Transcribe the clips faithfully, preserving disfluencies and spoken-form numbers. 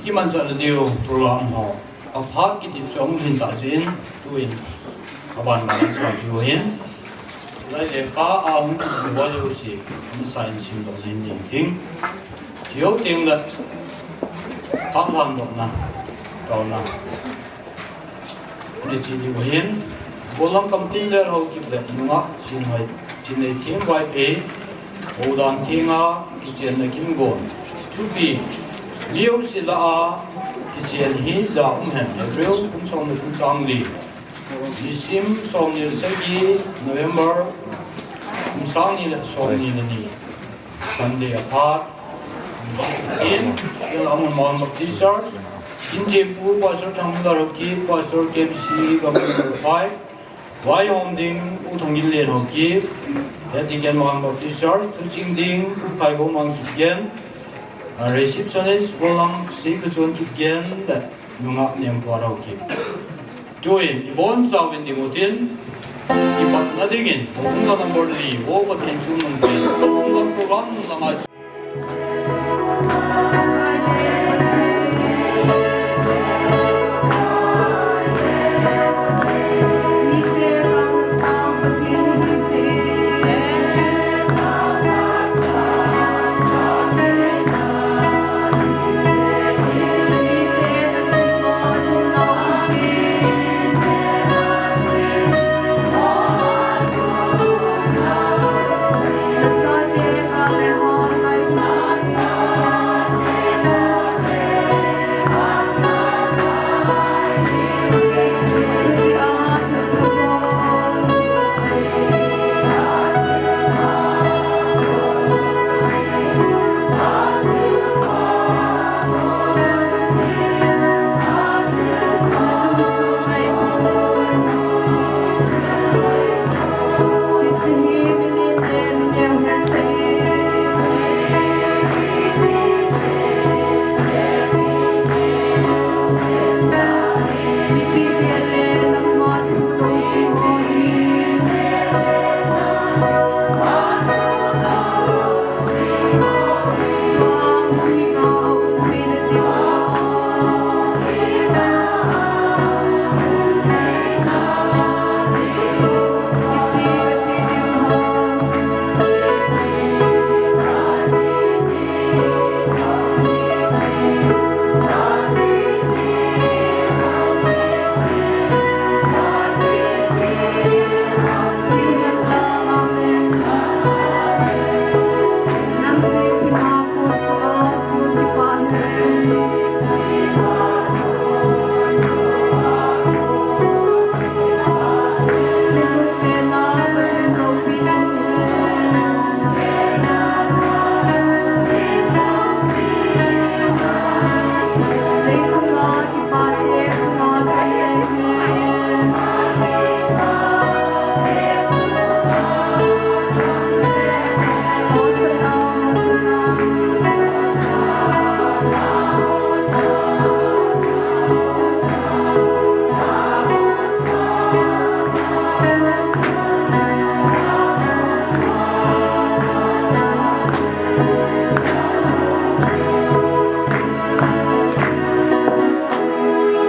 Kimanchah na diu program ho aphat kiti chu ahung lhin ta jin, tuin aban ban sa diu hin. Lai le ka a hung kichi wa diu si, ni sa in sim doh na in ding ting. Diu ting la, ka hlan doh na, tao na. Ni chi diu hin, Golam Kamtin le Haokip le nungah Chinhoi, Chinhoi Theng Vaiphei, Godan Thenga, kichenna kin gon. Thupi, Leo Sila a, kichen hi ja um hen, April, kum som le kum sang li. Nisim som ni le sagi, November, kum sang ni le som ni le ni. Sunday apart. In, in Amun Mohan Baptist Church. In Thempu Pastor Thangmila Haokip, Pastor K B C Gamla number five. Vaihom ding U Thangginlen Haokip. He Deacon Mohan Baptist Church. Thuching ding U Khaigomang Kipgen. A receptionist Golam Seikhuchon Kipgen. Le nungah Nempuar Haokip. Tuin, ibon sauvin ding utin, ipatna dingin, hung la number li, vo Pathen chu nung tin, hung la program nung la ngai.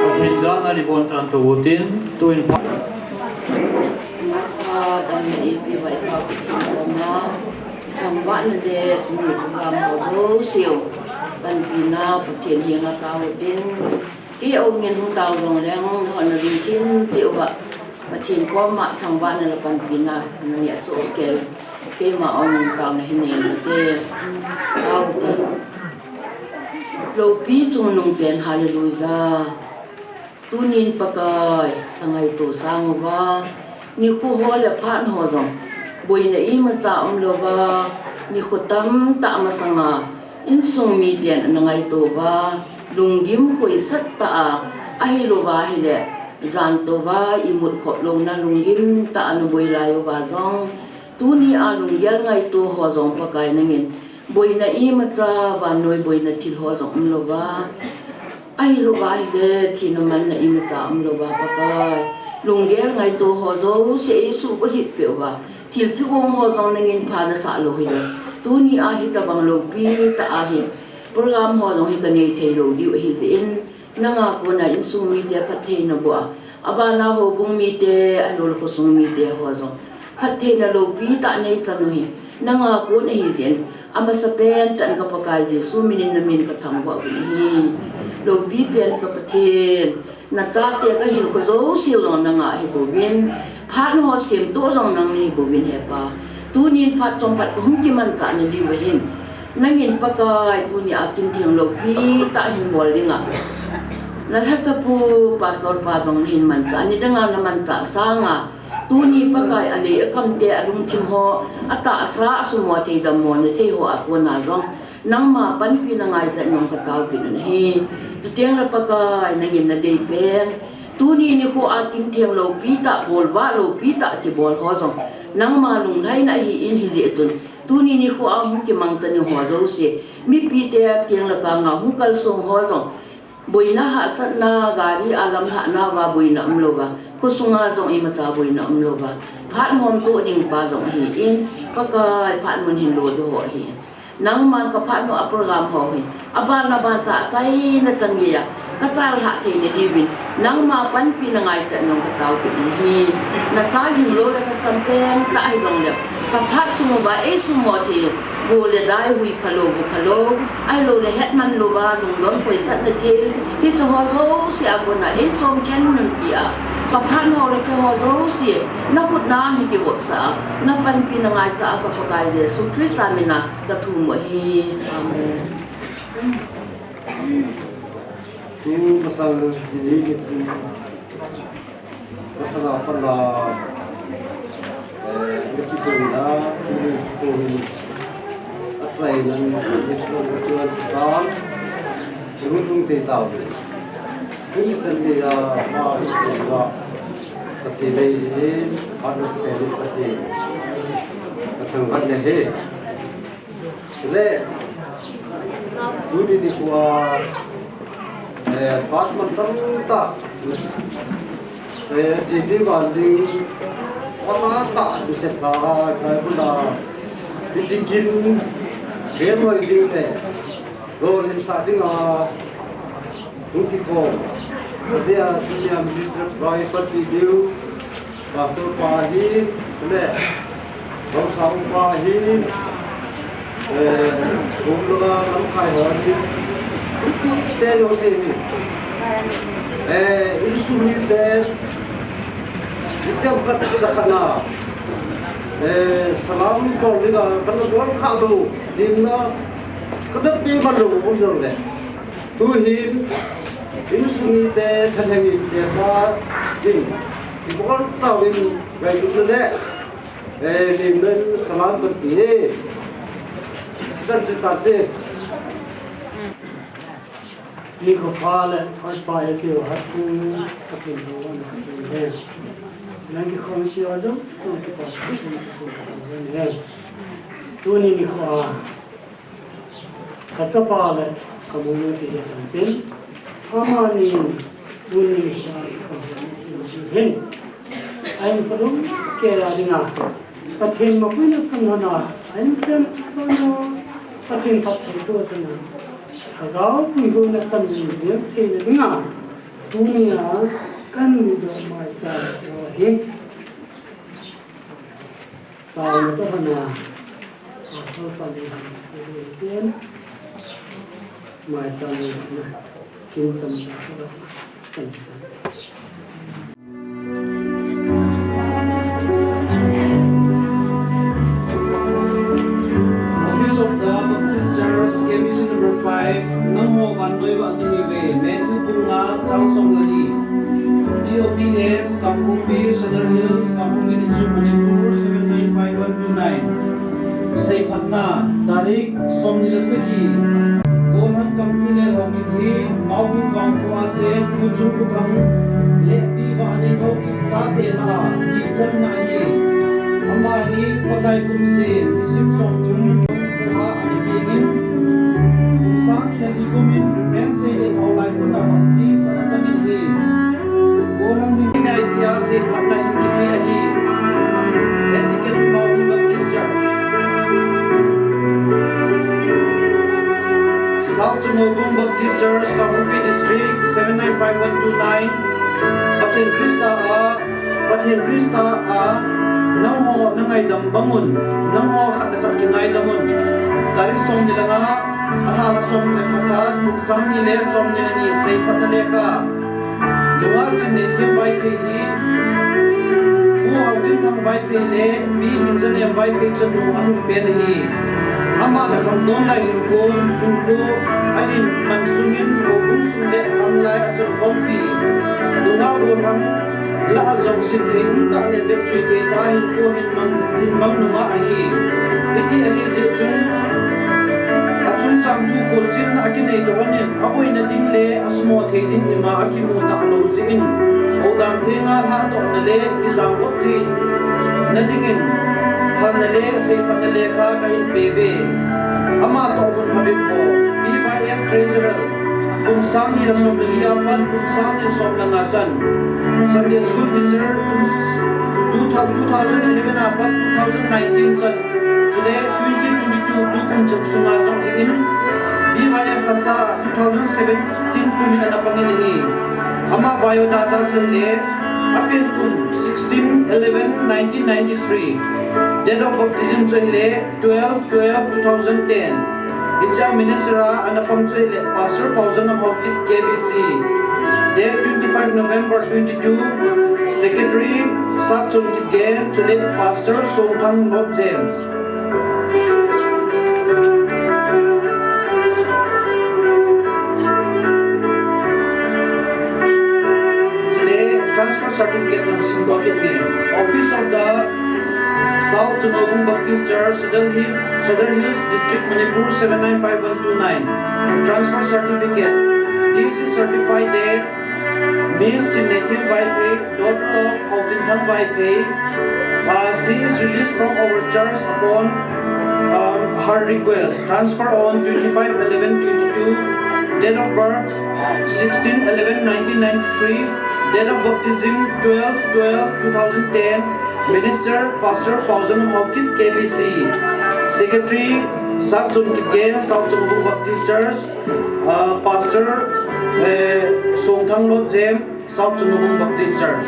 Pathen jana ribon tan to utin, tuin pa. Thangvahna le nui program ho jouse u panpina Pathen henga tao utin, kei a um in hung tao jongleng, hon na ding kim ti uva Pathen koma thangvahna le panpina na neh soh kei, keima a um in taona hi nei ute. Tao ute. Loupi chungnung pen, hallelujah. Tunin Pakai, angaito sang uva, nikho ho le phat ho jong boina imacha umlouva, nikho tamtah masanga insung miten ana ngaito uva, lunggim khoisat tah a, ahilouva ahile, jan touva imut khop louna lunggim tah a ana boi lai uva jong, tunia lunggel ngaito ho jong Pakai nangin boina imacha, vannoi boina thil ho jong umlouva, ahilouva ahile, thina manna imacha umlouva Pakai. Lunggel ngaito ho jouse eisuh bulhit peh uva, thil kigong ho jong nangin pha nasah lou hile, tunia hitobang loupi tah a hi program ho jong hi kanei thei lou diu ahijeh in, nanga kona insung mite phattheina boh a, abana houbung mite, ahilouleh khosung mite ho jong phattheina loupi tah neichan u hi nanga kon ahijeh in, amasapen tah in ka Pakai Jesu minin namin kathangvah uvin ahi. Loupi pen ka Pathen, nachate kahinkho jouse jong nanga ahibouvin, phat ho semtoh jong nang nahibouvin he Pa. Tunin phat chomkhat kahung kimanchah nadiu ahin, nangin Pakai tunia kintheng loupi tah hin bol dinga, nalhachapu Pastor pa jong nahin manchah, nidanga namanchah sanga, tuni Pakai alei akamte alungthim ho, atahsa asumo thei dammo nathei ho a kona jong, nangma panpina ngaichat nom kataovin ahi. Chutengle Pakai nangin nadeipen, tuni nikho a kintheng loupi tah, bolvah loupi tah kibol ho jong, nangma lunglhaina ahin, hijeh chun, tuni nikho a hung kimangcha ni ho jouse, mipite keng le kanga hung kalsong ho jong, boina hahsatna, gari a lamlhahna uva boina umlouva, khosunga jong imacha boina umlouva, phat homtoh ding pa jong ahin, Pakai phat mun hin lodoh ho ahin, nangman ka phat nom a program ho hi, aban aban cha achaina chan geiya kachalhah theina diuvin, nangma panpina ngaichat nom kataovin ahi. Nachal hinglou le kasam pentah hijongle, ka phat sung uva eisumo thei, go le dai, hui phalou, go phalou, ahiloule hetman louva lungdon khoisatna thei, hiche ho jouse a kona eichomkhen un tia, ka phat ho le kei ho jouse nakhutna hin kivopsah a, napanpina ngaichat a ka Pakai Jesu Christa mina kathum u ahi. Amen. Tu masang ni ni tu masang a pat la, eh, ni ki tu na, ni ki tu ni. Achaina ni tu tu tu ta. Suru tung te ta. Ni chan ni ya ma ni tu wa. Pathen nei ni, Father's Day ni Pathen. Kathangvah nahi. Le, tuni nikho a, eh, phat mantam tah, eh, chini van ding, phat tah, ni se pha, kai puna, ni chikin, ke moi ding te, lo lim sa ding a, Hung kikhom. Tia, tia Minister Private Diu, Pastor pa hi, le, Ramsau pa hi, eh, Gumlunga Lamkhai ho hi, te jouse hi. Eh, insung mite, ite kat sa kana. Eh, salam ko ni ka, kana bol kha do, din na, kana pi ma lo, ko lo le. Tuhin, insung mite, thalheng mite pa, din, ibol sauvin, vai tu le, eh, lim len salam kan pi he. San se ta te. Nikho pha le, phat pha e keu hat sung, ka pin ho, ka pin he. Nang kikhom keu a jong, sung kipa, sung kipa, sung kipa, he. Tuni nikho a, Ka chapa le ka monu ti le kan tin. Amani tuni sa ka hon sin ji hin. Ahin padum ke la dinga. Pathen mapuina san hana. Ahin chen san ho. Pathen phatthei to san ho. Ka gaopui hona san ji jeng thei le dinga. Tunia kan mi do mai sa ho hin. Taona toh hana, Pastor pa le han, le zen, mai cha le na, kin cham cha ka da, san cha. Office of the Baptist Church, K B C number five, nangho vannoi vah nahiuve, Matthew bung nga, chang som le li. Gollhang Kamthinlel Haokip hi Mauhing vangkho a cheng Pu Chungkuthang le Pi Vaneng Haokip chate lah a kichanna ahi. Ama hi Pakai kum sem, nisim somthum kum a ana pengin, kum sang ni le li kum in Reverend Seileng Haolai Khun a Baptist ana chang in ahi. Gollhang hi ngai tia seiphatna hin kithei ahi. Etiquette Mauhing Baptist Church. South Chungnobung Baptist Church, Kangpokpi District, seven nine five one two nine. Pathen Christa a, Pathen Christa a, nangho na ngaidam bang un, nangho khat le khat kingaidam un. Tarik som ni le nga, a lha som ni le khat, kum sang ni le som ni le ni, seiphatna lekha. Nungah Chinneithem Vaiphei hi Pu Haotinthang Vaiphei le Pi Hingzanem Vaiphei chanu alhun pen ahi. Ama le khamdon lai hinkho, hinkho ahin man sungin houbung sung le khanglai a chun khompi. Nungah gollhang lah a jong sin thei um tah le vetchui thei tah hinkho hin mang, hin mang nungah ahi. Hiti ahi jeh chun, a chungchang thu kholchilna a kinei toh hon in, a boina ding le a sumo thei ding ima a kimu talou jeh in, Houdan Thenga lhadohna le kijang bot theina dingin, phalna le seiphatna lekha kahin pe uve. Ama toh mun phabep ho, P Y F Treasurer, kum sang ni le som le li a pat, kum sang ni le som le nga chan. Sunday School Teacher, kum s-, two thou-, two thousand eleven a pat, two thousand nineteen chan. Chule twenty twenty-two tukum cheng sunga jong hi in, P Y F khatcha two thousand seventeen kum in ana pangin ahi. Ama biodata chu hile, apen kum sixteen eleven nineteen ninety-three. Date of baptism chu hile, twelve twelve two thousand ten. Hiche a minister a ana pang chu hile, Pastor Paozangam Haokip K B C. Date twenty-five November twenty-two, Secretary Satchon Kipgen, chule Pastor Songthang Lotjem. Chule transfer certificate jong simdoh kit inge. Office of the South Chungnobung Baptist Church, Sadar Hill, Sadar Hills District, Manipur, seven nine five one two nine. Transfer certificate. This is certified date Miss Chinneithem Vaiphei, daughter of Haotinthang Vaiphei, uh, she is released from our church upon, um, her request. Transfer on twenty-five eleven twenty-two. Date of birth, sixteen eleven nineteen ninety-three. Date of baptism, twelve twelve two thousand ten. Minister, Pastor Paozangam Haokip K B C. Secretary, Satchon Kipgen, South Chungnobung Baptist Church. Ah, Pastor, eh, Songthang Lotjem, South Chungnobung Baptist Church.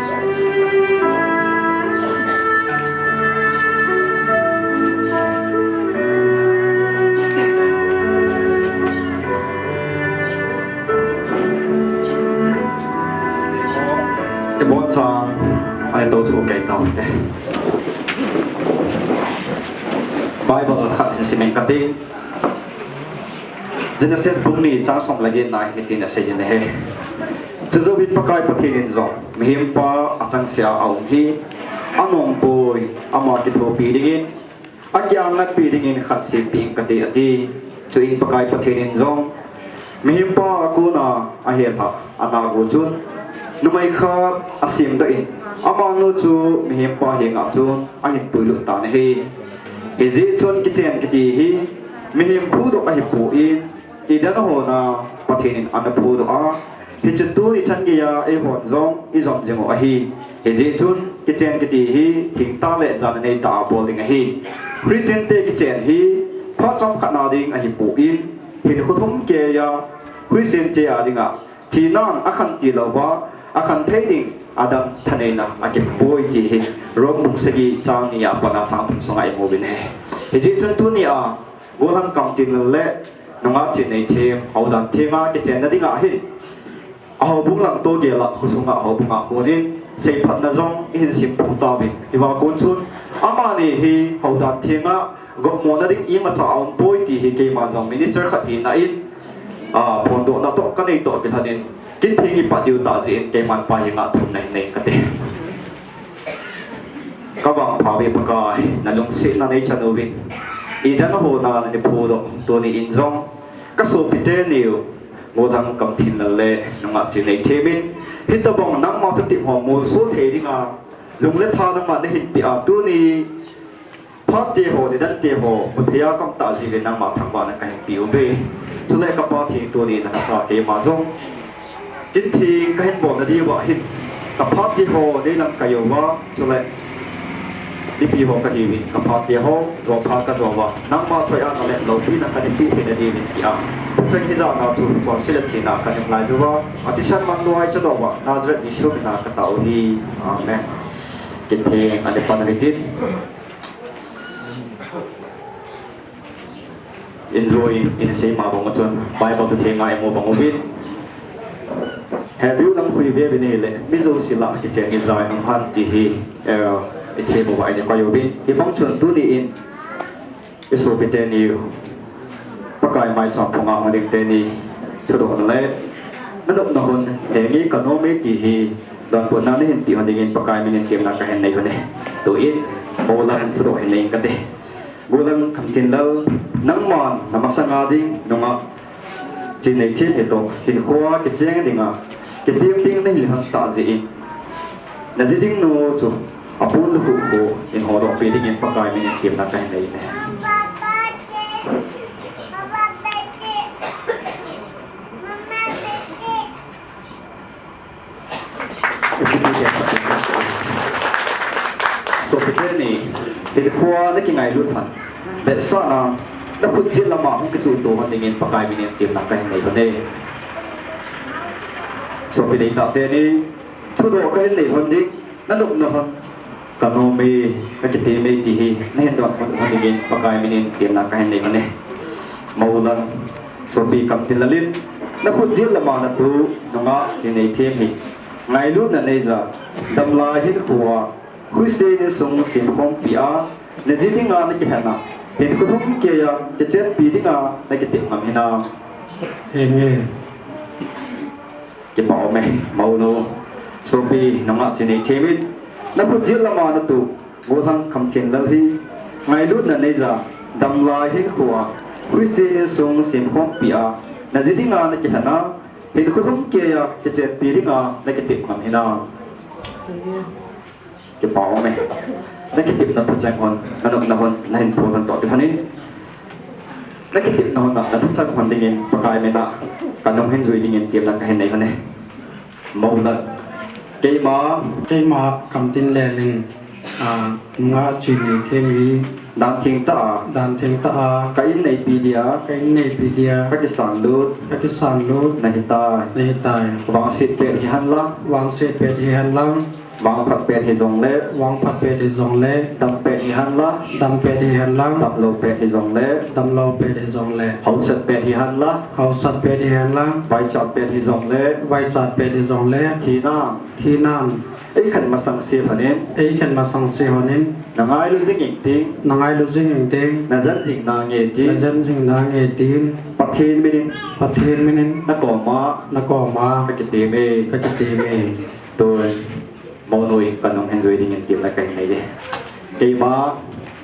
Ibon chan, ai to su kai tau te. Bible khat in simin kati. Genesis bung ni chang som le get na hi tin asei in ahi. Chujouvin Pakai Pathen in jong, mihem pa achangseh a aum hi, anompoi, ama kithopi dingin, akiangatpi dingin khat sempeh inge kati ati. Chuin Pakai Pathen in jong, mihem pa a kona ahelhah, ana gu chun, numei khat asemdoh in, amanu chu mihem pa henga chun ahin puilut tan ahi. Hijeh chun kichen kiti hi, mihem phudoh ahipoi, Eden hon a Pathen in ana phudoh a, hiche tuni chan geiya eihon jong ijom jing u ahi. Hijeh chun kichen kiti hi thengtah le jana neitah a bol ding ahi. Christian te kichen hi phat chomkhat na ding ahipoi, hinkho thum keiya Christian te a dinga thinan akhanti louva, akhan thei ding Adam thaneina akipoi ti hi Rom bung sagi chang ni a pat a chang thum sunga imu uvin ahi. Hijeh chun tunia Gollhang Kamthinlel le Nungah Chinneithem, Houdan Thenga kichenna dinga hin, a houbung lang toh gel a, khosunga houbunga konin seiphatna jong ihin simpoh tauvin. Hiva kon chun, amani hi Houdan Thenga gopmona ding imacha aumpoi ti hi keima jong minister khat hina in, a, phondohna toh kanei toh kilhonin, kin theng ipat diu tah jeh in keiman Pa henga thumna hin nei kate. Ka vangpha uve Pakai, na lungsetna nei chan uvin. Eden a hon a na ni phudoh tuni in jong ka sopite niu, Golhang Kamthinlal le nungah Chineithem in, hitobang nangma thutep ho molso thei dinga lung le tha nangma nahin peh a, tuni phat te ho, nidan te ho, muthei a ka um tah jeh uvin nangma thangvahna kahin pe uve. Chule ka Pa Theng, tuni nahsa keima jong kin theng kahin bolna diuva hin, ka phat te ho neilang kahiuva, chule mipi ho kahiuvin, ka phat te ho jo pha kajouva, nangma thoihatna le loupina kahin pe theina diuvin tia, thucheng hijat na chu thucheng sile thina kahin ngai jouva, athisan man lou a hiche louva Nazareth Jesu mina katao uve. Amen. Kin theng, ani pan uhitin. Injui in, in seima bang u chun Bible thuthenga imu bang uvin, Hebrew lam khu ive uvin ahile, mi jouse lah a kichen hi jai ham ham ti hi, eh, ithem uva ina koi uvin. Hibang chun tuni in isopite niu Pakai maicham phunga hung ding teni thudohna le nanopna hon henge kanom e ti hi donbutna nahin peh hon dingin Pakai minin temna kahin nei hon e. Tuin Golhang thudoh hin nei inge kati. Golhang Kamthinlal, nangman namasanga ding nungah Chineithem hitoh hinkhoa kicheng dinga kitem ding nahilhon tah jeh in, naji ding nu chu apon lukhuh khu in hodoh peh dingin Pakai minin temna kahin nei e. Sopite ni, hinkhoa nakingailut hon, vetsahna, nakhut jet lama hung kituhto hon dingin Pakai minin temna kahin nei hon e. Sopi deitah teni, thudoh kahin nei hon ding, nanopna hon kanom e, kakitem e ti hi nahin donbut hon dingin Pakai minin temna kahin nei hon e. Moulang, sopi Kamthinlal in, nakhut jet lama natu nungah Chineithem hi ngailutna neija, damlai hinkhoa Christian insung semkhompi a, naji dinga nakilhen a, hinkho lhumkeiya kichenpi dinga nakitep ngam hinam? Henge. Kipa um e, mounu. Sopi nungah Chineithem in, nakhut jet lama natu Golhang Kamthinlal hi ngailutna neija, damlai hinkhoa Christian insung semkhompi a, naji dinga nakilhen a, hinkho lhumkeiya kichenpi dinga nakitep ngam hinam? Kipa um e. Nakitepna thucheng hon, nanopna hon, nahin phon hon toh kilhonin, nakitepna hon a nathucheng hon dingin Pakai mina kanung hin jui dingin temna kahin nei hon e. Moulang. Keima, keima Kamthinlal in, a, nungah Chineithem hi, dan thengtah a, dan thengtah a, ka in neipi dia, ka in neipi dia, kakisan lut, kakisan lut nahitai, nahitai. Vangset pet hihen lang, vangset pet hihen lang, vangphat pet hijongle, vangphat pet hijongle, dam pet hihen lang, dam pet hihen lang, damlou pet hijongle, damlou pet hijongle, hausat pet hihen lang, hausat pet hihen lang, vaichat pet hijongle, vaichat pet hijongle, thinam, thinam, eikhen masang se lhonin, eikhen masang se lhonin, nangailu jing inge ting, nangailu jing inge ting, najen jing nange tin, najen jing nange tin, Pathen minin, Pathen minin, nakoma, nakoma, kakitem e, kakitem e. Tun, mounu in kanung hin jui dingin temna kahin nei e. Keima,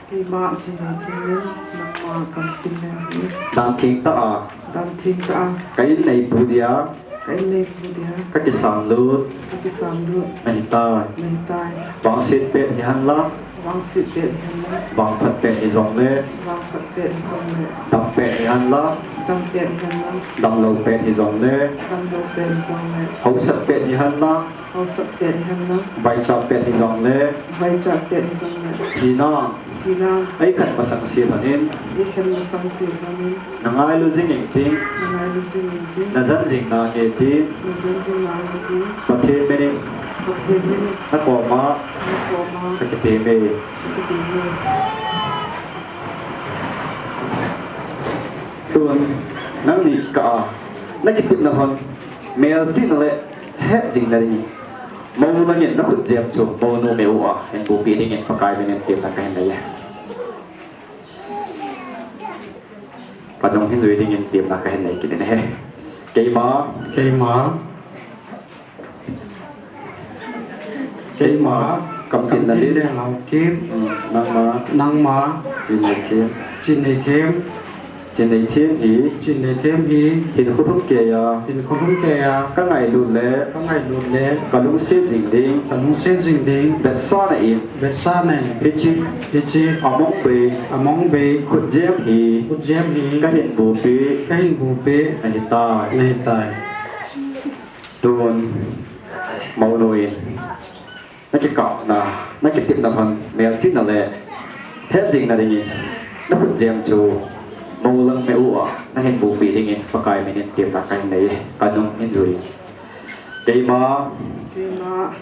keima Chineithem in, nangma Kamthinlal hi, dan thengtah a, dan thengtah a, ka in neipi dia, ka in neipi dia, kakisan lut, kakisan lut nahitai, nahitai. Vangset pet hihen lang, vangset pet hihen lang, vangphat pet hijongle, vangphat pet hijongle, dam pet hihen lang, dam pet hihen lang, damlou pet hijongle, damlou pet hijongle, hausat pet hihen lang, hausat pet hihen lang, vaichat pet hijongle, vaichat pet hijongle, thinam, thinam, eikhen masang se lhonin, eikhen masang se lhonin, nangailu jing inge ting, nangailu jing inge ting, najen jing nange tin, najen jing nange tin, Pathen minin, Pathen minin, nakoma, nakoma, kakitem e, kakitem e. Tun, nangni kikah a nakitepna hon melchihna le hetjingna dingin, moulang in nakhut jem chu mounu me u a hin pupi dingin Pakai minin temna kahin nei e. Kanung hin jui dingin temna kahin nei kit in ahi. Keima, keima, keima Kamthinlal in, Kamthinlal Haokip, hmm, nangma, nangma, Chineithem, Chinneithem. Chinneithem hi. Chinneithem hi. Hinkho lhumkeiya. Hinkho lhumkeiya. Ka ngailut le. Ka ngailut le. Ka lungset jing ding. Ka lungset jing ding. Vetsahna in. Vetsahna in. Hiche. Hiche. Among bei. Among bei. Khutjem hi. Khutjem hi. Kahin bupi. Kahin bupi. Nahitai. Nahitai. Tun. Mounu in. Nakikapna, nakitepna lhon, melchihna le hetjingna dingin, nakhutjem chu mou lang me u a, nahin bupi dingin, Pakai minin temna kahin nei, kanung hin jui. Keima. Keima,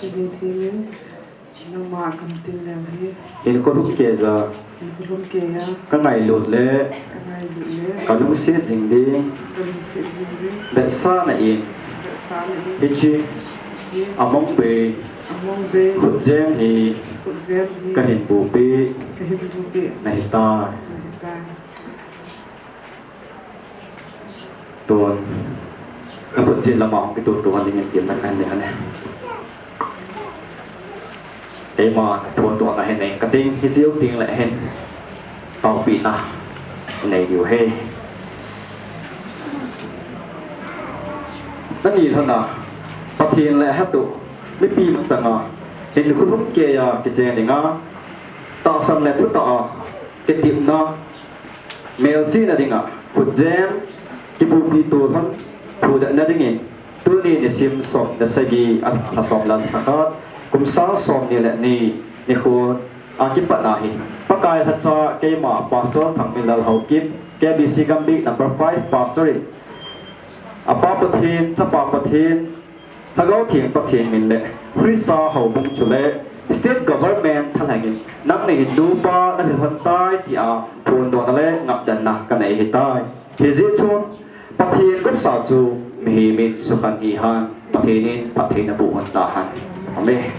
Chinneithem in, nangma kamutin leu hi. Hinkho lhumkeiya. Hinkho lhumkeiya. Ka ngailut le. Ka ngailut le. Ka lungset jing ding. Ka lungset jing ding. Vetsahna in. Vetsahna in. Hiche. Hiche. Among bei. Among bei. Khutjem hi. Khutjem hi. Kahin bupi. Kahin bupi. Nahitai. Nahitai. Tun, nakhutchen lama hung kitutu hon dingin temna kahin nei hon e. Keima phondohna hin nei kating, hiche jou teng le hin taopehna nei diu ahi. Nani lhona, Pathen le hatu, mipi masanga, hinkho lhumkeiya kicheng dinga, tahsan le thutah a, kitepna, melchihna dinga, khutjem, kibupi to lhon, phudetna dingin, tuni nisim som le sagi, a lha som le lha khat, kum sang som ni le ni, nikho, a kipatna hi. Pakai lhacha keima Pastor Thangminlal Haokip, K B C Gambih number five Pastor in, Apa Pathen, Chapa Pathen, Lhagao Theng Pathen min le Christa houbung chule State Government thalheng in nangni hin nupa nahi lhon tai tia phondohna le ngapdanna kanei ahitai. Hijeh chun Pathen gopsa chu mihem in sukhen hih hen, Pathen in phatthei naboh lhon tahen. Amen.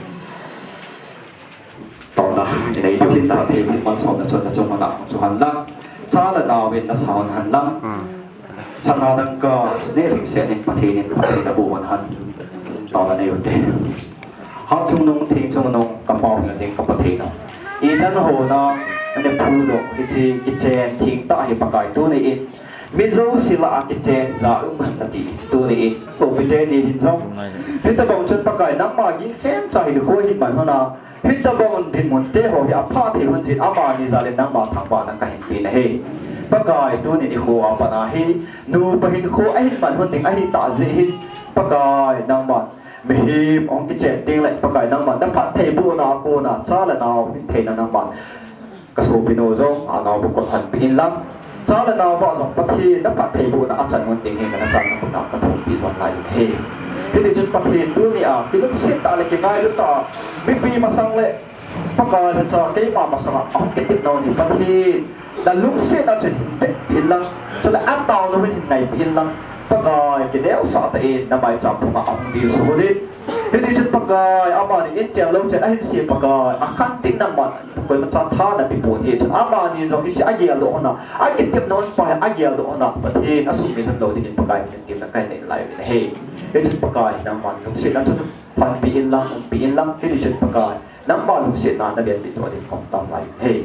Taona, inei diu hin Pathen in malsomna chun nachung uva hung chu hen lang. Cha le nao in nasa hon hen lang. Sana dangka, neh lhingset in Pathen in phatthei naboh hon hen. Taona nei ute. Hatchungnung, thengchungnung, kapao hing jing ka Pathen u. Eden hon a, nane phuldoh, hiche, kichen, thengtah hi Pakai tuni in. Mi jouse lah a kichen ja um hen nati, tuni in, sopite ni hin jong. Hitobang chun Pakai nangma ging khencha hinkho ahin man lhon a, hitobang dinmun te ho hi apha thei lhon jeh in amani jal in nangma thangvahna kahin pe nahi. Pakai tuni nikho a pat a hi, nupa hinkho ahin man lhon ding ahi tah jeh hin, Pakai nangman, mihem ahung kichen teng le Pakai nangman, naphattheibohna a kona, cha le nao hin theina nangman. Ka sopinu jong, a, naobu kot lhonpeh in lang. Cha le nao bah jong Pathen, naphattheibohna a chan lhon ding hi, kana chan na khut a kathumpi jong lai ding ahi. Hiti chun Pathen tuni a, kilungset tah le kingailut tah, mipi masang le, Pakai lhacha keima masanga, ahung kitepna u hi Pathen. Nalungsetna chun hin vetpeh in lang, chule ataona u hin ngaipeh in lang. Pakai kineosah tah in, namaicham phunga ahung dilsu hon in. Hiti chun Pakai, amani in chen lou chen ahin se Pakai, akhan ding nangman, koimacha tha napeh pon ahi chun, amani jong hiche ageldoh lhon a, akitepna u pa hi ageldoh lhon a, Pathen asumil lhon lou dingin Pakai min temna kahin nei lai u ahi. Hiti chun Pakai, nangman lungsetna chun phatpeh in lang, umpeh in lang, hiti chun Pakai, nangma lungsetna navetpeh joh ding kaum tam lai u ahi.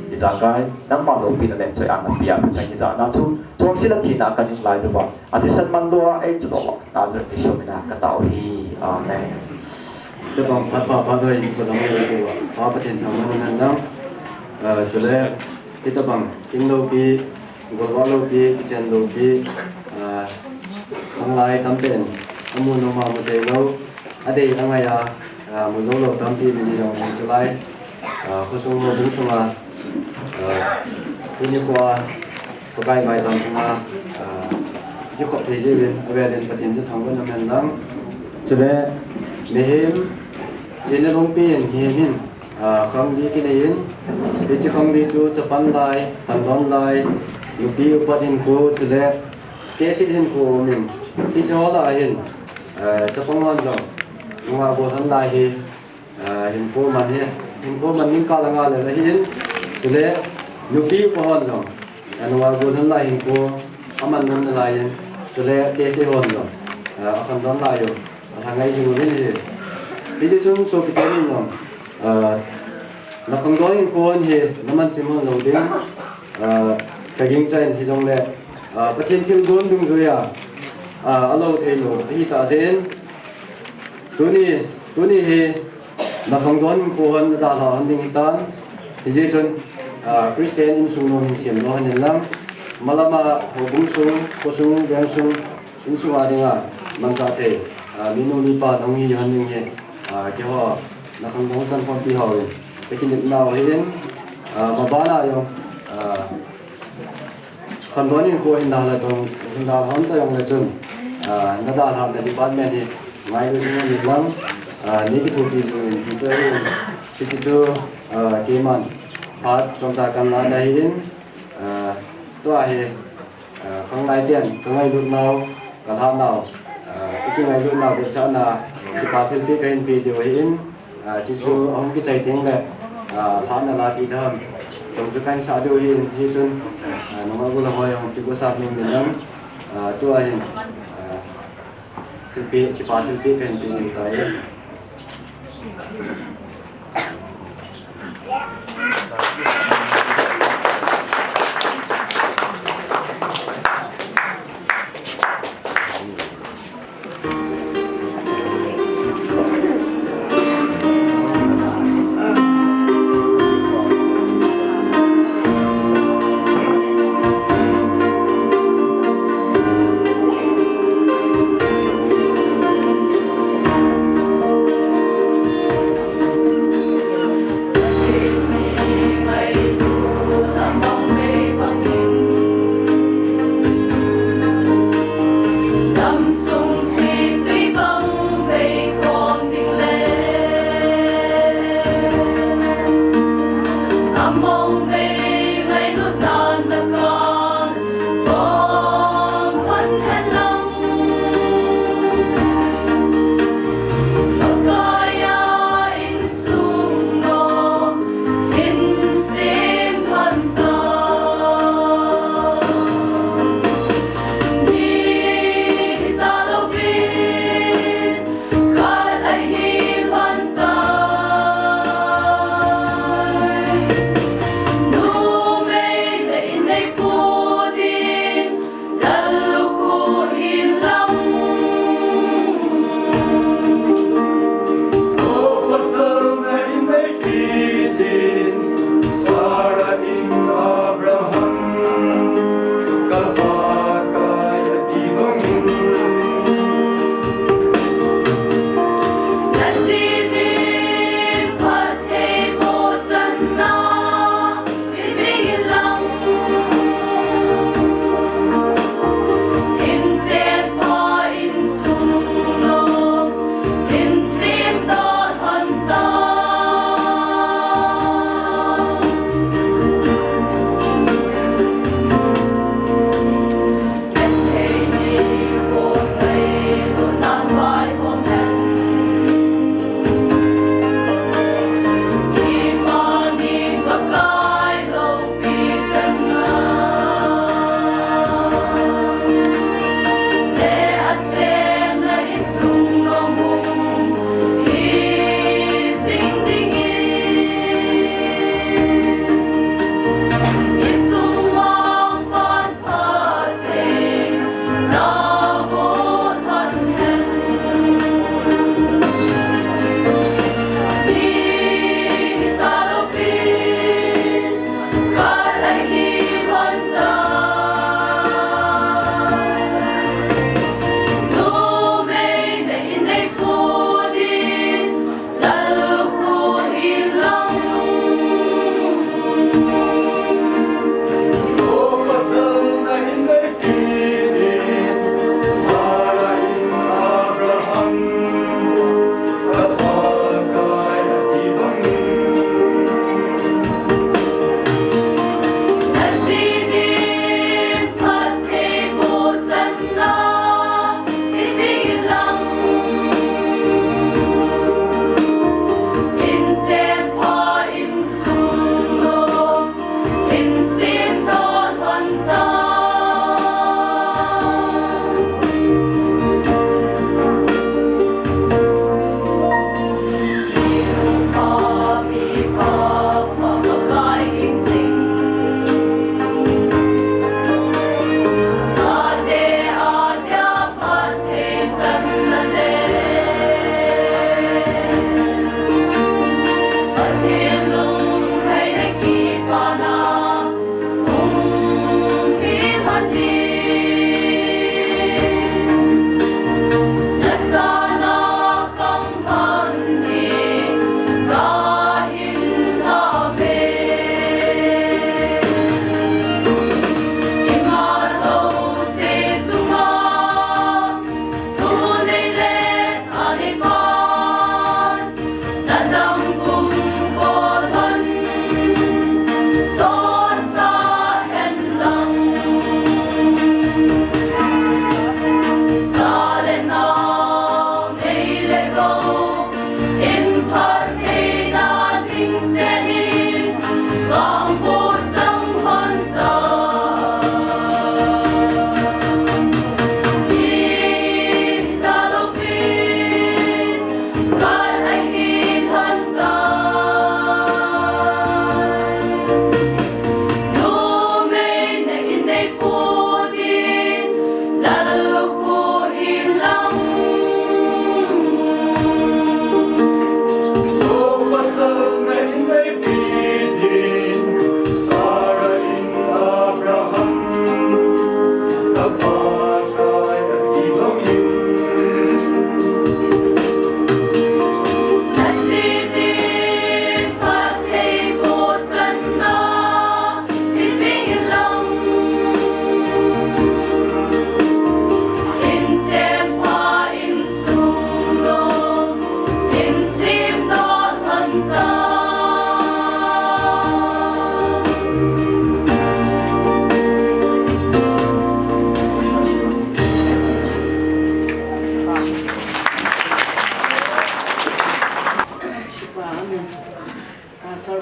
Ijakai, nangma loupina le choi-atna pia, tucheng ijat na chu, chonset le thina kanung lai uva. Athisan manlou a, eichuh lou a, Nazareth Jesu mina katao ahi. Amen. Hitobang phat pha pha doi in kho dang le kho a, Pa Pathen thangvahna um hen lang. Eh, chule, hitobang, kin loupi, golvah loupi, kichen loupi, eh, khanglai tamtah in, amu nom a mu thei lou, adei angai a, Ah, mu jou lou tampi min jong um chulai. Ah, khosung houbung sunga, ah, tuni khoa, Pakai maicham phunga, ah, kikhop thei jeh uvin, avel in Pathen chu thangvahna um hen lang. Chule, mihem, chini lungpi in, mihem hin, ah, khangli kinei in, hiche khangli chu chapang lai, khangdong lai, nupi upa hinkho, chule, tehse hinkho um in, hiche ho lah a hin, ah, chapang hon jong, nungah gol lhon lai hi, Ah, hinkho man hi, hinkho man ding kah la nga le la hin, chule nupi upa hon jong, ah, nungah gol lhon lai hinkho aman nom nalai in, chule tehse hon jong, ah, akhangdong lai u, alha ngai jing uvin ahi. Hiti chun sopite nin jong, ah, nakhangdong hinkho hi naman chim lhon lou ding, Ah, ka gingchan hijongle, ah, Pathen thilgon dungjuiya, ah, alo theilou ahitah jeh in, tuni, tuni hi nakhangdon hinkho hon nadalhah hon ding hitan, hijeh chun, ah, Christian insung nom hin sem lou hon inlang, malama houbung sung, khosung, vengsung, insunga dinga manchah thei, ah, minu mipa nahung hi hon ding hi, ah, keiho nakhangdon chankhompi hon kakinepnau ahin, ah, mabana jong, ah, khangdon hinkho hin dalha tong, hin dalha hon ta jongle chun, ah, nadalhahna department hi ngailu jing un lang, ah, nei kithopi jing un ti chu ahin, hiti chu, ah, keiman phat chomcha kahin lan ahin, ah, tua hi, ah, khanglai ten kangailutnau, kalhahnau, ah, kakingailutnau vetsahna, kipa thilpeh kahin pe diu ahin, ah, chuchu ahung kichai tengle, ah, lhahna la ti dam, chomcha kahin sah diu ahin, hichun, ah, nungah gollhang ho jong kigosap nom in lang, ah, tua hin, ah, thilpeh, kipa thilpeh kahin pe diu tai.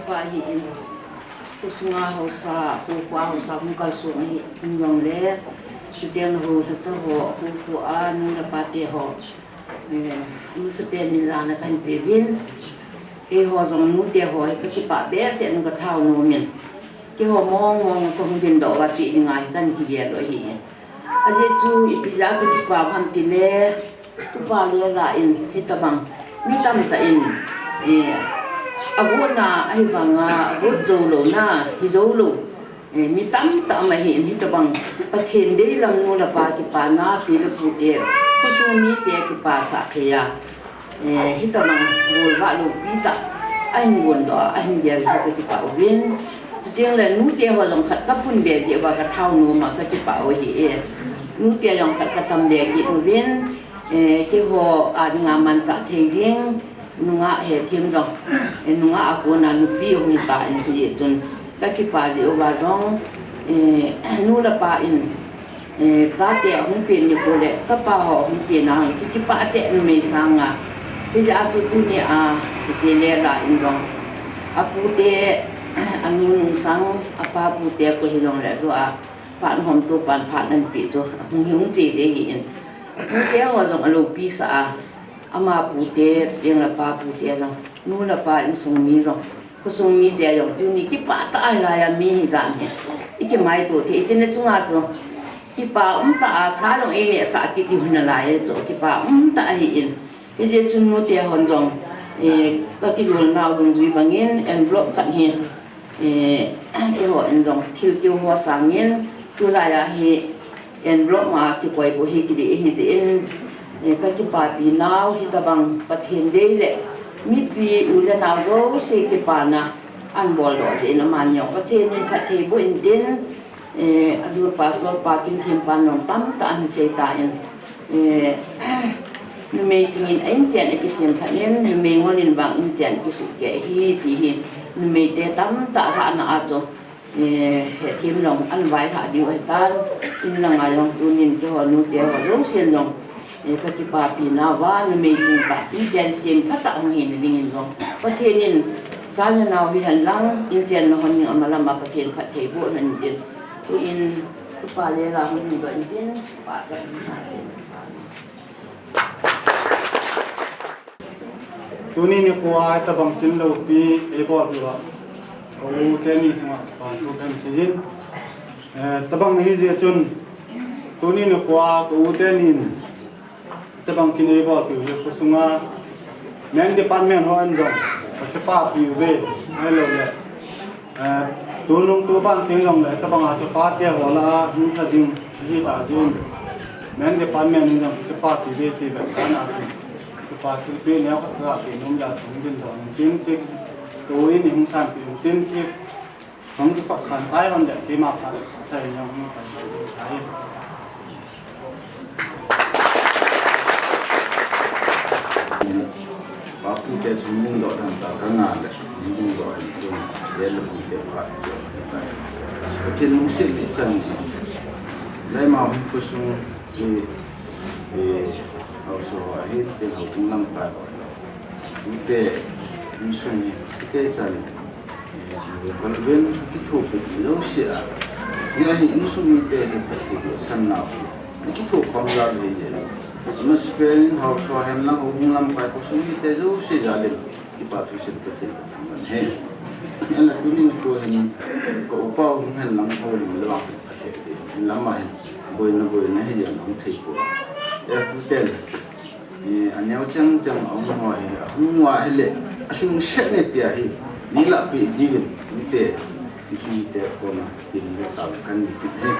Pa hi in, khosung a haosa, khokho a haosa hung kalsong ahi in jong le, chuteng le ho lhacha ho, khokho a nu le pa te ho, eh, amasapen in jana kahin pe uvin. Keiho jong nu te ho hi kakipah behseh in ka thao nom in. Keiho mong mong kahung dingdoh uva ti ding ahi kahin kigel u ahi. Ajeh chu ipi jeh a kakipah ham ti le, tupa Lela in hitabang mi tamtah in, eh, agotna ahivanga agot jou louna hi jou lou, eh, mi tamtah ama hi in hitabang Pathen deilam nu le pa kipana, pi le pu te, khosung mite kipasah thei a, eh, hitabang golvah loupi tah ahin gondoh a, ahin gel hi kakipah uvin. Chuteng le nu te ho jong khat kapun be jeh uva ka thao nom a kakipah u ahi e. Nu te jong khat katam be kit uvin, eh, keiho a dinga manchah thei ding, nungah hethem jong, eh, nungah a kona nupi ahung ta in hijeh chun kakipah jeh uva jong, eh, nu le pa in, eh, chate ahung pen nikho le chapa ho ahung pen a hung kikipah cheh numei sanga. Hijeh a chu tuni a, hiche Lela in jong, apu te, anu nung sang, apa pu te koi hijong le ajo a, phat hom to pan phat nan pi chu, ahung hi hung che je hi in. Apu te ho jong aloupi sah a, ama pu te, chuteng le apa pu te jong, nu le pa insung mi jong, khosung mite jong tuni kipah tah a hilai a mi hijat hi ikimaito thei, iching le chunga chu kipah umtah a sa jong eineh sah kit diu hi nalai chu, kipah umtah ahi in. Hijeh chun nute hon jong, eh, kakilolnau dungjui bangin envelope khat hi, eh, eiho in jong thil keu ho sangin tulai a hi envelope ma kikoi bou hi kidei ahi jeh in, eh, kakipapi nau hitabang Pathen dei le mipi u le nau jouse kipana ahin boldoh jeh in amani jong Pathen in phatthei boh intin, eh, ajou pastor pa Kimthem pan jong tamtah ahin sei tan, eh, numei chingin a inchen akisem phat in, numei ngol in vang inchen akisuhkeh ahi ti hi, numei te tamtah lhahna a chu, eh, hethem jong ahin vailhah diu ahitan, in langa jong tunin keiho nute ho jousen jong, eh, kakipapi nauva, numei ching tah inchen sem phatah hung hina dingin jong Pathen in cha le nau hihen lang, inchen na hon ding amalam a Pathen phatthei boh hen tin, tuin tupa Lela hung hung doh intin, pa ka Tuni nikho a hitabang kin loupi eibolpeh uva, ka u teni chunga kipathu kahin seiyin. Eh, tabang ahijeh chun, tuni nikho a ka u tenin hitabang kin eibolpeh u hi khosunga men department hon jong kakipapi uve, ahilouleh Eh, tunung tupan teng jongle, tabanga chu pate ho lah a hung lha ding ahi tah jeh in, men department in jong kipapi uve ti vetsahna chu, kipa thilpeh neo khat kaga pe nom jeh a chu hung dingdoh intin chik, tu in hung sanpeh intin chik, hung kikhotsan chai hon le, keima phat chai neo hung kikhotsan chai. Papu te chu hung dingdoh dan ta ka nga le, hung dingdoh ahi chu, le le pu te phat chu. Pathen lungset le chan. Laima hung khosung, eh, eh, haosa ahi, tin houbung lamkai ho. Ute, insung hi, kei chan. Kalven kithopi jouse a. Hiya hi insung mite hi phatthei bohsan nau hi. Kithopi khom jal hi je. Amasapen in haosa hen lang houbung lamkai khosung mite jouse jal in. Kipa thusim Pathen kathangvah e. Hiya la tunin ko hin ka upa hung hen lang houlim le vang phatthei. Lama hin. Boina boina hi jal hung thei ko. E tu ten. Eh, aneo chang chang a hung ho hi, a hung ho hi le, alhingset ne tia hi, mi lahpeh diuvin, mite, mite koma, tin le tam kan ni kit hi.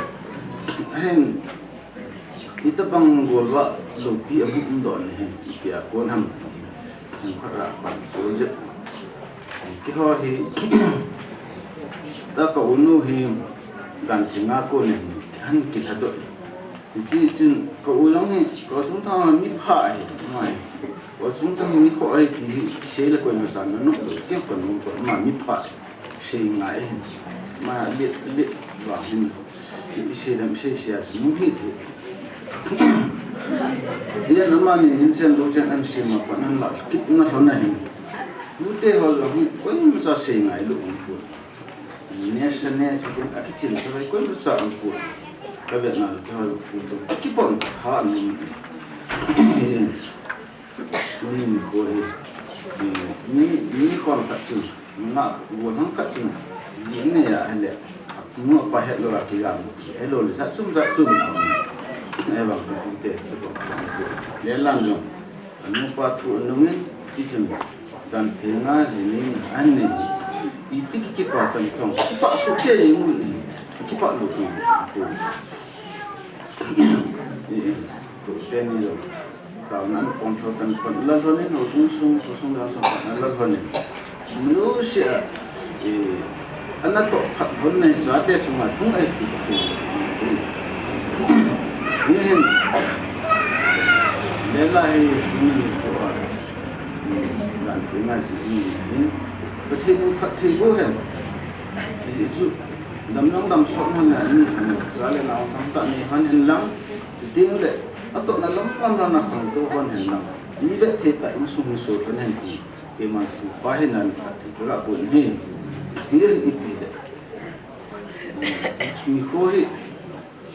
Ahin, hitabang golvah loupi amu um doh ni hi, tia kon ham, hung khat ra pan so jep. Keiho hi, ta ka u nu hi, dan ti nga kon ni, han kilhadoh. Hiche chun, ka u jong hi, ka u Sungthang mipha ahi, ngai. Ka u Sungthang mi kho ahi ti hi, sei le koima sa na nom lou, kei ka nom ko, ama mipha ahi. Sei ngai ahi. Ama let, let vang hin. Sei le sei, sei a chu nom hi ti. Hiya amani hin chen lou chen an sei ma pa nan la, kit na lhon ahi. Tute ho jong hi koimacha sei ngailou umpoi. Neh sa neh chu ding a kichil chu koimacha umpoi. Ka vetna chu ho umpoi. Kipah tah in. Tuni nikho hi, eh, mi, mi khon khat chun, mi nga gollhang khat chun, ji nei a ahile, anu apa hetlou a kijam, helou le jat chom jat chom, eh, vang ka tute, chu ko, le lang jong, anu apa thu anung in, ti chun, dan phe nga ji nei, an nei, iti ki kipah tan kong, kipah soh kei jeng u, kipah lou kei, eh, eh, tute ni jong. Taona an pon tho tan pan la lhon in, houin sung, khosung jang sung pan la lhon in. Miu sia, eh, ana toh phat lhon nei sa te sunga tung ai ti tu. Ni hin. Lela hi ni ko a. Ni dan ti nga si ni hin. Pathen in phatthei boh hen. Ni chu dam nang dam sot man na ni hin. Sa le nau tam ta ni han hin lang. Chuting le, atohna lam lam na khangtou hon hen lang. Mi vethei tah in sung hi soh tan hen ti. Keiman tu pa hin nan phatthei tu la pun hi. Hi ipi le. Nikho hi.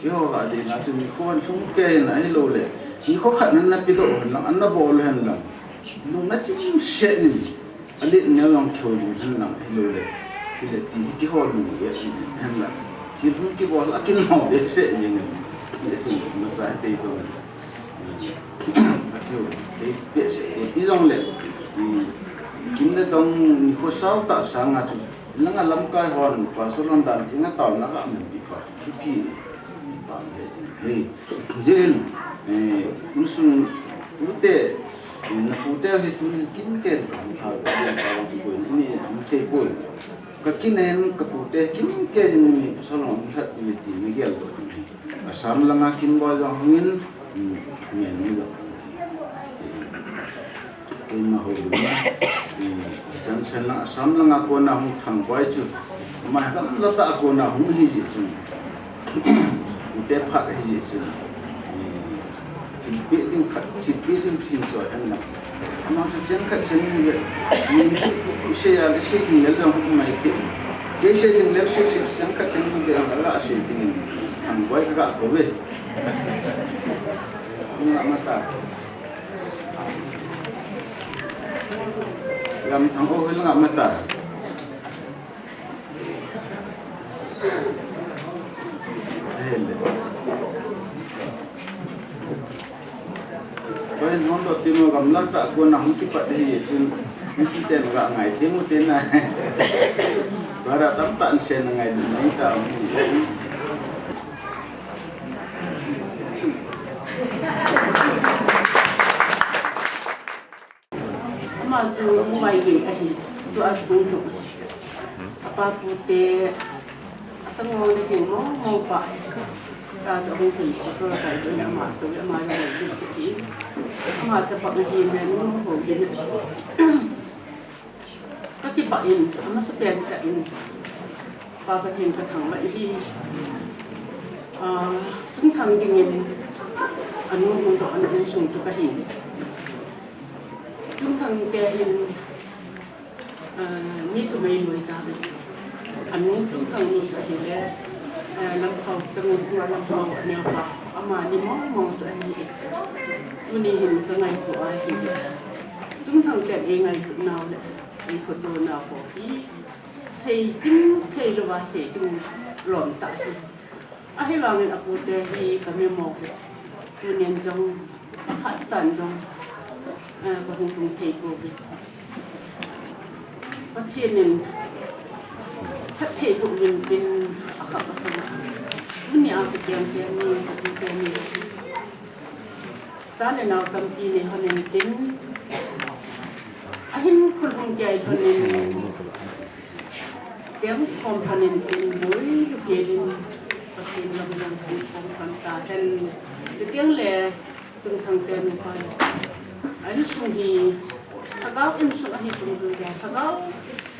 Keiho a ding a chu nikho lhung kei na hilou le. Nikho khat nan na pedoh hen lang, an na bol hen lang. Lungna chim set ni. Alet neo jong kihou jing hen lang hilou le. Hile ti hi kihou lou e hen lang. Thil hung kibol a kin hou behseh jing. Ni sung masa te ko. A kihou te behseh ko. Ti jong le. Kin le tong nikho sao tah sanga chu. Langa lamkai hon, pastor hon dan ti nga taona ka men pi pa. Pi pi. Pa he. He. Jin. Eh, unsung. Ute. Na pute hi tuni kin ken ka hung thau, ken ka hung thau, ni hung thei poi. Ka kinen ka pute kin ken ni mi pasal hung lhat ni ti mi gel ko ni. Assam langa kin boi jong hung in, mm, ngen ni jong. Keima hou lou na, mm, chan chen langa Assam langa kona hung thang boi chu. Ama gamla tah a kona hung hi ji chu. Ute phat hi ji chu. Thilpeh ding khat, thilpeh ding phin so hen lang. Amang chu chen khat chen ni le. Ni chu chu se ya le se ding le jong mai ke. Ke se ding le se se chen khat chen ni le la se ding. Thang boi ka ko ve. Ni ma ta. Lam thang o hil nga ma ta. Ahile. Koi hon do timo gamla tah a kona hung kipat hi chun, hung kiten ga ngai timo te na. Bara tam tan sen ngai nei ta. Ama chu mobile gei ahi, chu a thu chu. Apa pu te, a sango le ding mo, mo pa. Ta chu hung thei, chu ka kai chu ama chu, ama le ding chu ki. Ama chu pa ngi ne, mo ho ding. Ka kipah in, a masa pen tah in, Pa Pathen ka thangvah in, ah, tungthang dingin, anu hung doh a, anu insung chu ka hi. Tungthang te hin, ah, mi thum ei nuai ta ve. Anu tungthang nu chu ahile, ah, Lamphao, Tangkhul Lamphao, a neo pa, amani mong mong chu ahi. Tuni hin ka ngaito ahi. Tungthang ten ei ngaito nau le. Ei photo na ho hi, sei kim thei louva sei kim lom tah hi. Ahivangin a pute hi ka mimo hi. Tunin jong, a khat tan jong, eh, ka hung tung thei pouve. Pathen in phatthei boh uvin tin a khat a khat. Tunia ka tiang tiang ni, ka tu tiang ni. Cha le nao tampi nei lhon in tin, ahin khulhung kei lhon in, teng khom lhon in tin, boi lukei in, Pathen lam jong tin khom lhon ta hen. Chuteng le, tungthang te nupa le, a insung hi, lhagao insung ahi tungthang te, lhagao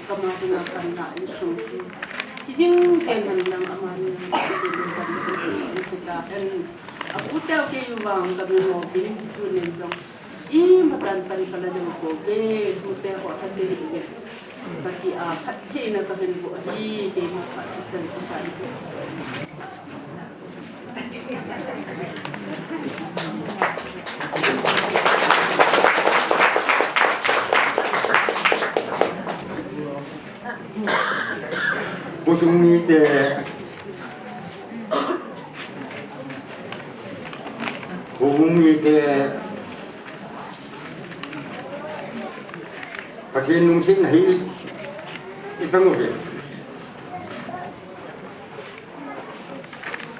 Kama dinga kan la insung chu. Kijing te man lang amani, kijing te man lang kita hen. A pute kei vang ka mimo bin tunin jong. Ima tan pan ka la jong ko ve, pute Ka ti a, phattheina ka hin boh ahi, keima phattheina ka hin boh. Khosung mite, houbung mite, Pathen lungsetna hi i chang uve.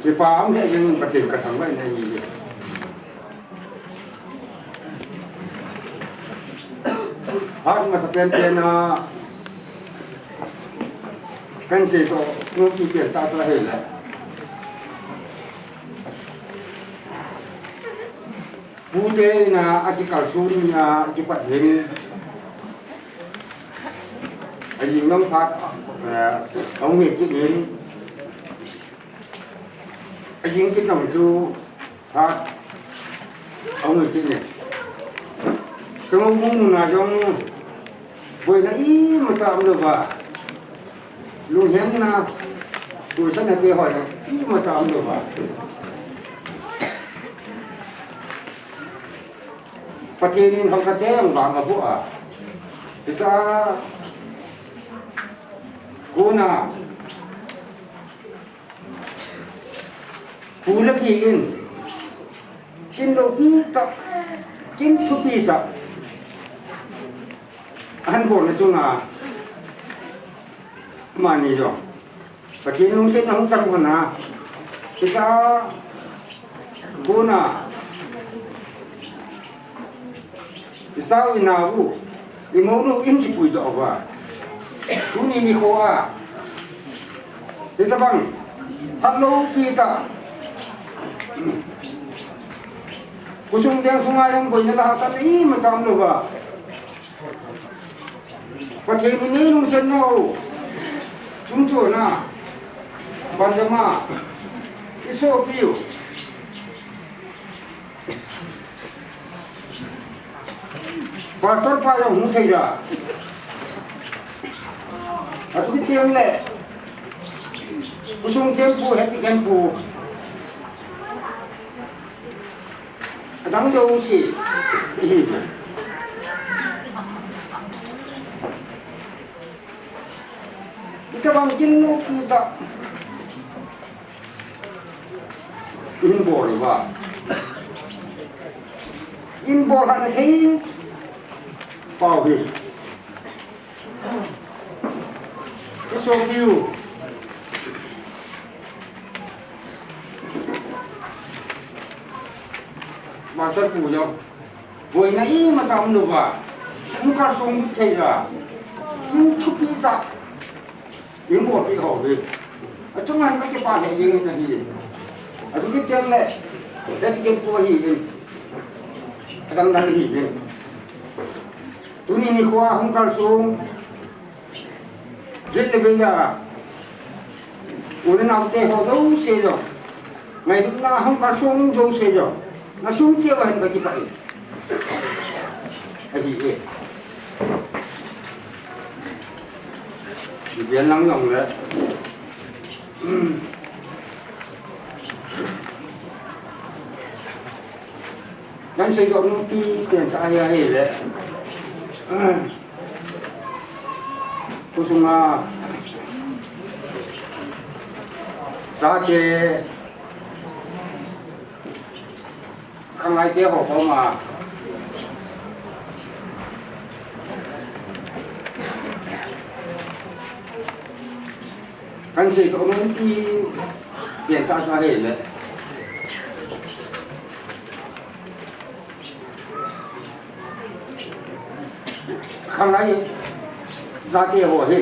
Kipa um lheh jeng in Pathen ka thangvah in ahi. Phat masa penpen a kan seidoh nom kiti sa ta hile. Pute in a, akikalson ni a, akipat hin. Ajing nung phat, eh, ahung hi kit in. Ajing kit nung chu phat ahung hi kit in. Chang houbung mun a jong boina imacha umlouva. Lunghemna, tuisanna te hoi imacha umlouva. Pathen in haosa te jong vang aboh a. Hiche a kona Pu le pi in, kin loupi tah, kin thupi tah, ahin bolna chunga, amani jong Pathen lungsetna hung chang lhon a, hiche a kona, Ichau inau, imounu in kipuidoh uva. Tuni nikho a, hitobang phat loupi tah, khosung veng sunga jong boina le hahsatna imacha umlouva. Pathen in eilungset nau, chungchona, banjama, isopiu. Pastor pa jong hung thei da. Atu kiti jong le. Khosung thempu, happy thempu. Adang jouse. Ihi. Itobang kin loupi tah. In bol uva. In bol lhahna thei pau hi. Isopiu. Pastor pu jong. Boina imacha umlouva. Hung kalsong thei da. Hung thupi tah. Imu pi ho ve. Achunga hin kakipah lheh jeng in ahi. Atu kiti jong le. Dei kiti pu ahi in. Adang dang ahi in. Tuni nikho a hung kalsong. Jin le vei a. U le nao te ho jouse jong. Ngailutna hung kalsong jouse jong. Nachung cheh uva hin kakipah e. Ahi e. Ipi lang jong le. Kan seidoh nom pi pen tah ahi le. Khosunga chate khanglai te ho koma kan seidoh nom pi pen tah ahi le. Khanglai jate ho hi.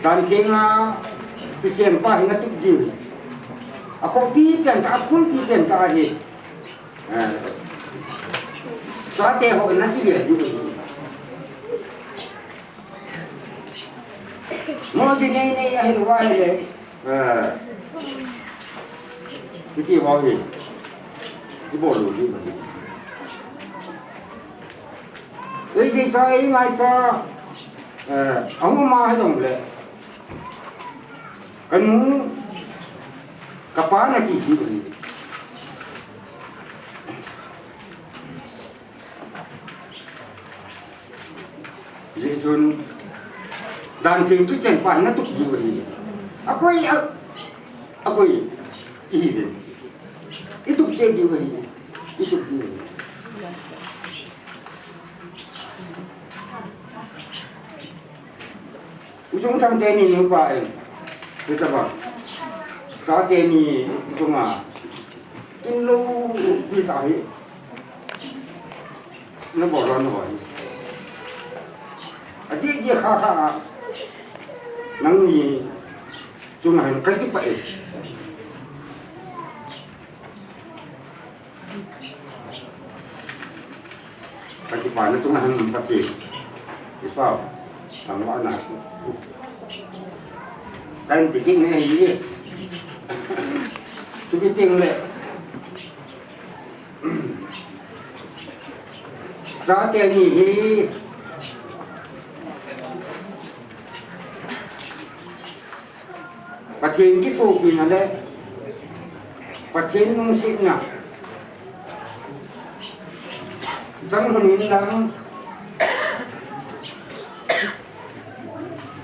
Dan theng a, kichen pa hi na tup diu. Akhohpi pen tah, akhulpi pen tah ahi. Eh. Jate ho na hi diu. Mo di nei nei ahi lou va le. Eh. Kiti ho hi. Ibol lou di. Ei dei cha, ei ngai cha, eh, ahung ma hi dong le. Ka nu, ka pa na ti ti ko ni. Jeh chun, dan ching kichen pa na tup ji ko ni. A koi, a, a koi, i hi ve. I tup che ji ko ni. I tup ji ko ni. U Chungthang teni nupa in. Hitabang. Cha teni chunga. Kin lo pi ta hi. Na bol lo na bol. A di di kha kha. Nangni chunga hin ka si pa e. Ka kipana chunga hin Pathen. I pau. Thangvahna. Kan pikin ne hi. Tu ki ting le. Cha teni hi. Pathen kithopina le Pathen lungsetna chang lhon in lang,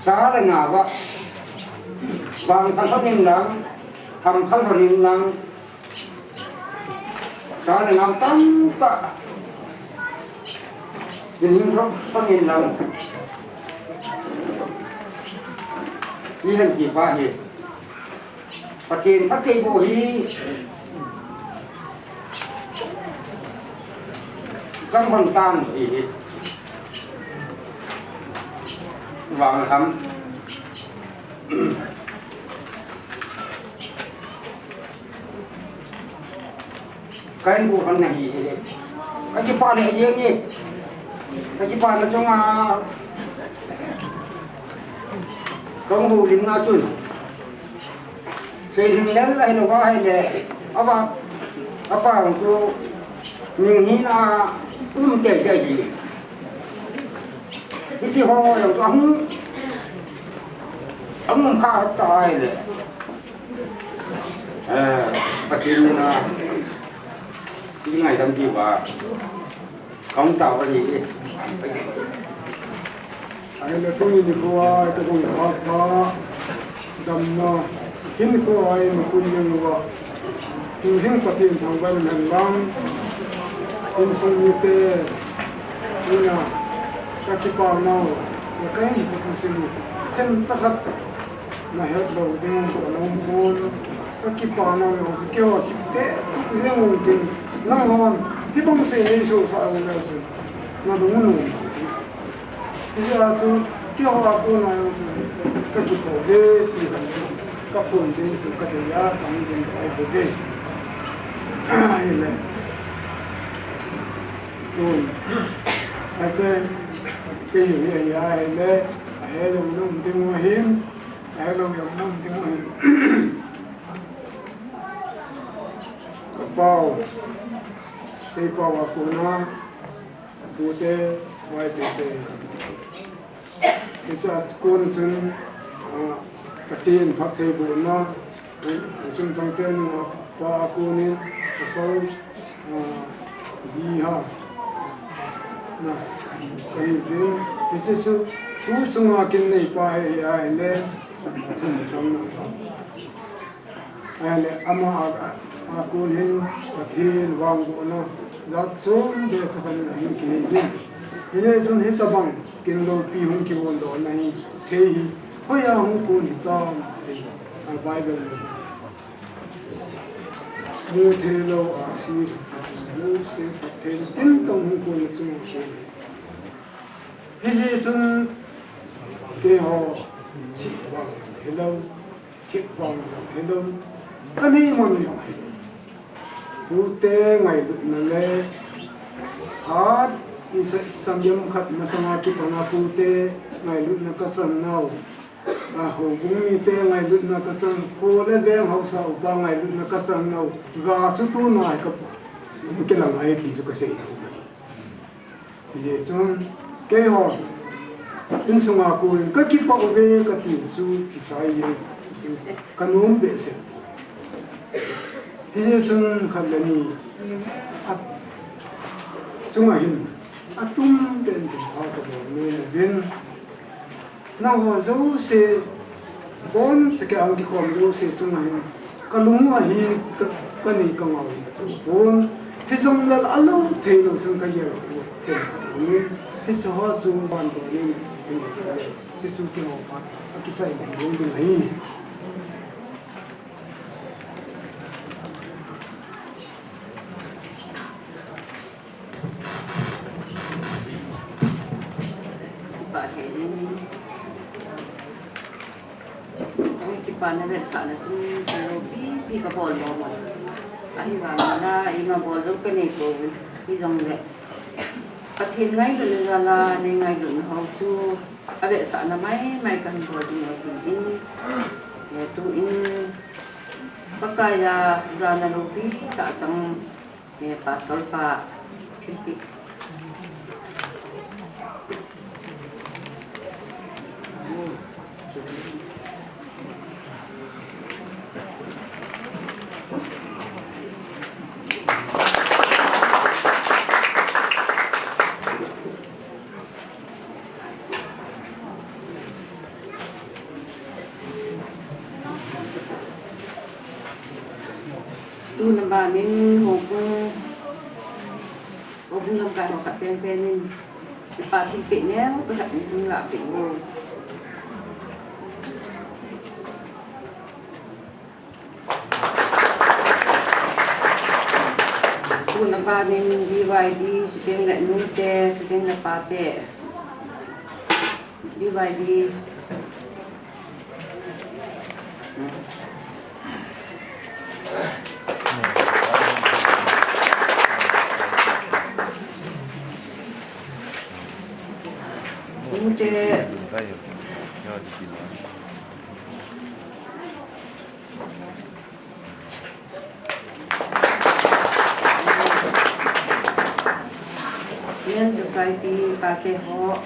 cha le nao a vangpha lhon in lang, hampha lhon in lang, cha le nao tamtah in hing lhon in lang, i hin kipa hi. Pathen phattheiboh hi chang lhon tan ti hi. Vang ham. Ka hin bu hon na hi. Ka kipana jeng e. Ka kipana chunga. Ka bu lim na chun. Sei hing lel la hin va hai le. Ava. Apa chu. Ning hi na um te te ji. Hiti ho yo chu ahung. Ahung kha ta hai le. Eh, Pathen in a, i ngaidam diu va, kong tao va ni. Ahile tuni nikho a, i ta kong pha pha, damna, hinkho a i mapui jeng uva. Tujing Pathen thangvah in hen lang, insung mite, ina, ka kipah nau, na ka hin phu thusim, themcha khat. Na het lou ding, bol lou pon. Ka kipah nau jong chu keiho chimte tup jeng ung tin. Nanghon, hibang sei nei sohsah u le chun. Na lung u nom. Hijeh a chu, keiho a kona jong chu, ka kipa uve, ti han chu. Ka phone ding chu, ka dei a, ka hung ding ka uve. Ahile. Tun. Ache, kei hi, ahile. Ahe jong nom ding u ahin. Hello, jong nom ding u ahi. Ka pau, seipau a kona, tute, vaitute. Hiche a kon chun, ah, Pathen phattheibohna, insung thangte nu a pa a konin, pasal, ah, di ha. Na, ka hi din, hiche chu, tu chunga kin neipa hi ahile, Ahile, ama a, a, a kon hin Pathen vangbohna jat chom behseh khat in ahin kihei jin. Hijeh chun hitabang kin loupi hung kibol dohna hi thei hi hoiya hung kon hitam ti a Bible in mu thei lou a si, mu thei, Pathen tin tong hung kon chunga kon. Hijeh chun keiho chih vang hilou. Thip vang jong hilou, ka nei man jong hilou. Tute ngailutna le, hat i sa-, sanggem khat masanga kipana tute ngailutna ka san nau. A houbung mite ngailutna ka san, kho le veng haosa upa ngailutna ka san nau. Ga chu tuna hi ka kilang ahi ti chu ka sei nau. Hijeh chun keiho insunga kon kakipah uve kati chu kisai jeng, kanom behseh. Hijeh chun khat le ni a chunga hin atum pen thilpha kabol nom uvin. Nangho jouse, bonchauva kikhom jouse chunga hin kalung u ahi, ka, kanei kangau hi tapon. Hijongle alou thei lou chun kagel u chen. Hiche ho chu ban donin, hiche chu keiho phat akisai lou ding ahi. Kipa thei jeng in. Kipana vetsahna chun kei loupi pi kabol lou mo. Ahivangin la ima bol jong kanei pouvin. Hijongle Pathen ngailutna jal a nei ngailutna ho chu avetsahna maimai kahin bol ding ahi in. Eh, tuin Pakai a jana loupi tah chang. Eh, Pastor pa, thilpeh. Tuna banin houbung, houbung lamkai ho khat penpen in, kipa thilpeh neo chakhat in hung lahpeh uvo. Tuna banin B Y D, chuteng le nute, chuteng le pate. B Y D. Nute. Men Society pate ho.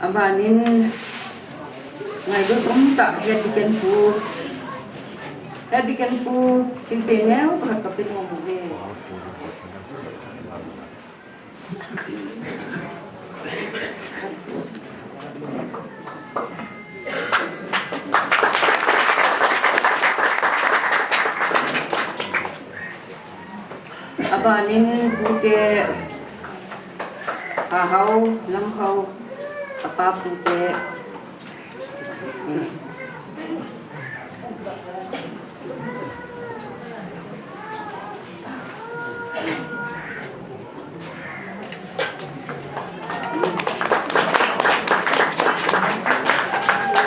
Abanin ngailut umtah Head Deacon pu. Head Deacon pu, thilpeh neo chakhat kapeh nom uve. Abanin pute, ahao, lamhao, apa pute.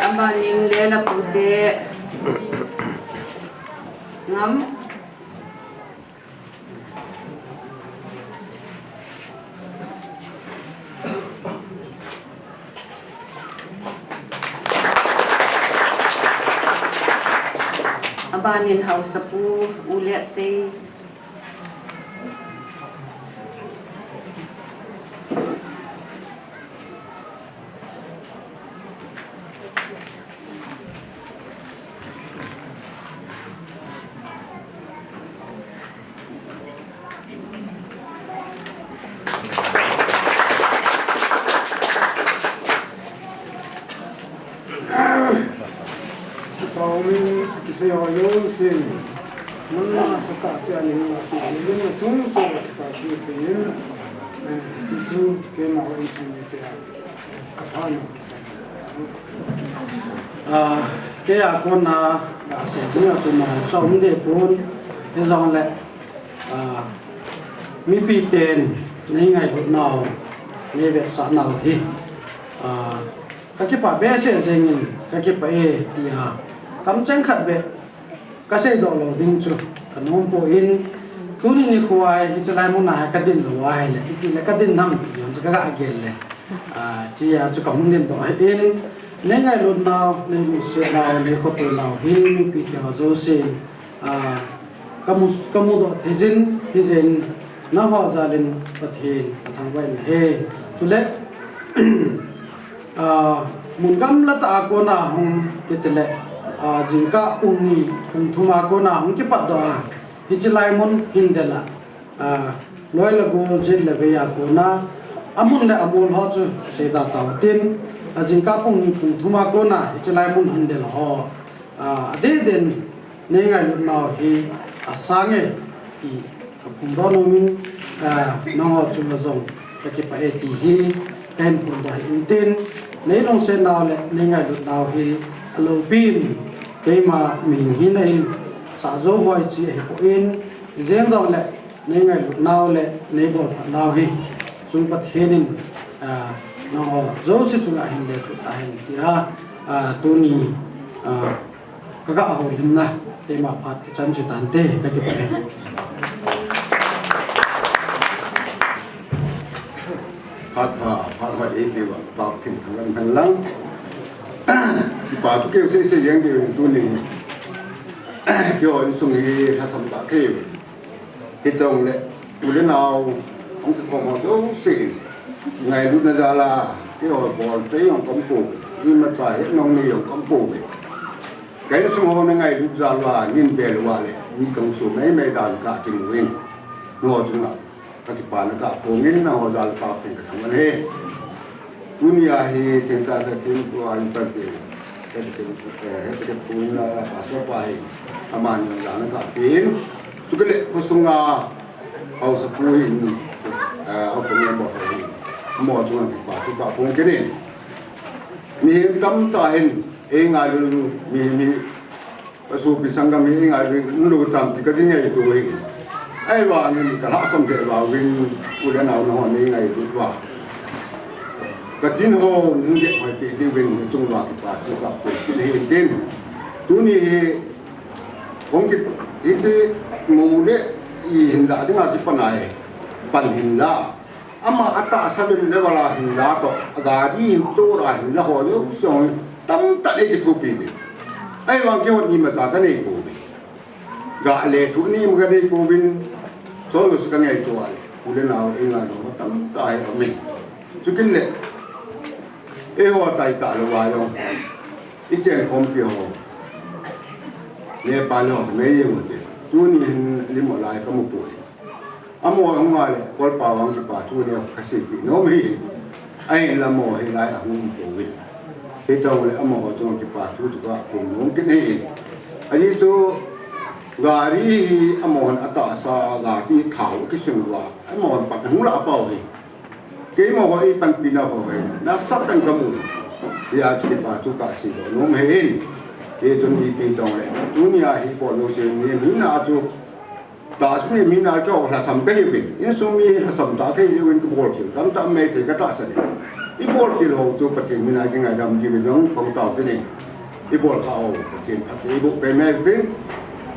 Abanin Lela pute. Ngam. Abanin Haosapu, U Letsei. Paomin kisei ho jousen, mun masa tah cheh a neihin ati, neihin achung cheh a kipathu seiyin, eh, hichu keima houin seiyin tia, kapha nom. Ah, kei a kona gasei dinga chu mangcha um deh pon, hijongle, ah, mipiten nei ngailutnau, nei vetsah nau hi, ah, kakipah behseh jengin, kakipah e tia kamcheng khat beh kasei doh lou ding chu kanom poi, tuni nikho a hi hiche lai muna hi kadin lou ahile, itile kadin ham ti jong chu kaga gel le, ah, tia chu kahung din doh ahin, Nei ngailutnau, nei lungsetnau, nei khotounau hi mipi te ho jousen, ah, kamu, kamudoh thei jin, hijeh in nangho jal in Pathen kathangvah in ahi. Chule, ah, mun gamla tah a kona hung kiti le, ah, jingkah pung ni, pung thum a kona hung kipatdoh a, hiche lai mun hin del a, ah, loi le gol, jet le vei a kona, amun le amol ho chu seida tau hitin, ah, jingkah pung ni pung thum a kona hiche lai mun hin del ho, ah, adeh deh in nei ngailutnau hi asang e ti kaphongdoh nom in, ah, nangho chunga jong kakipah e ti hi kahin phongdoh ahi. Intin, nei lungsetnau le nei ngailutnau hi aloupin, keima mihing hina in sah jou hoi chi ahipoi, ijeng jongle nei ngailutnau le nei bolphatnau hi chung Pathen in, ah, nangho jouse chunga hin lethuh tahen tia, ah, tuni, ah, kaga houlimna keima phat kichan chu tante, kakipah e. Phat pha, phat pha eipeuva, Pa Thangthang lam hen lang. Kipa thu keu sese jeng diu in tuni. Keiho insung hi lhasam tah kei. Hijongle, u le nao, hung kikhom ho jouse, ngailutna jal a, keiho bol thei jong kaum pouve, imacha hetnom nei jong kaum pouve. Ka insung ho na ngailut jal uva, nei bel uva le, mi kahung soh maimai dan kakimu in. Nangho chunga kakipana kaphong in, nangho jal a Pa Pathen kathangvah e. Tunia hi thengtah sa thempu a inpan te, heti ken, eh, heti ken pu in, ah, pastor pa hi, amani jana kapen. Chukit le, khosunga haosapu in, eh, haosa member ho hi, amaho chunga kipa thu kaphong kit in. Mihem tamtah hin, eingailu, mi, mi, Kasopi sanggam hi ngailou tam ti kadingai tu hi. Ahivangin kalhasam thei uva uvin, u le nao nahon nei ngailut uva, katin ho nei dehoi peh diuvin, nachung uva kipa thu kaphong kit in tin. Tuni hi, hung kit, hiti mu le i hinla dinga kipan ahi, pan hinla. Ama atahsa uvin level a hinla toh, agari hin toh a hinla ho jouse tamtah nei kithopi uvin. Ahivang keiho imacha kanei pouve. Ga le thu ni ma kanei pouvin, chule kangaito a le, u le nao eingailu ho tamtah hi aume. Chukit le, eiho taitah louva jong, ichen khompi ho, Nepal ho, mei jeng ute. Tuni hin lim ho lai kamu poi. Amaho hung a le, Kolpa vang kipa thu nei kaseipeh nom ahi. Ahinla amaho hilai a hung um pouve. Hijongle amaho chunga kipa thu chu kaphong nom kit ahi. Ajeh chu gari hi amahon atahsa gari thao kisun uva, amahon pan ahung lah pau hi. Keima ho eipanpina ho hi nasatah in kamu. Hijeh chun kipa thu kaseidoh nom ahi. Hichun ipi hijongle, tunia hi bol jouse ni, mi na chu Tahsa mi, mi na keiho lhasam kahiuvin, insung mi lhasam tah kahiuvin, kabol khel tamtah mei thei katahsan in. Ibol khel ho chu Pathen mina kingaidam diuvin jong phong tao tin in. Ibol kha ho Pathen phatthei eiboh peh mei uvin.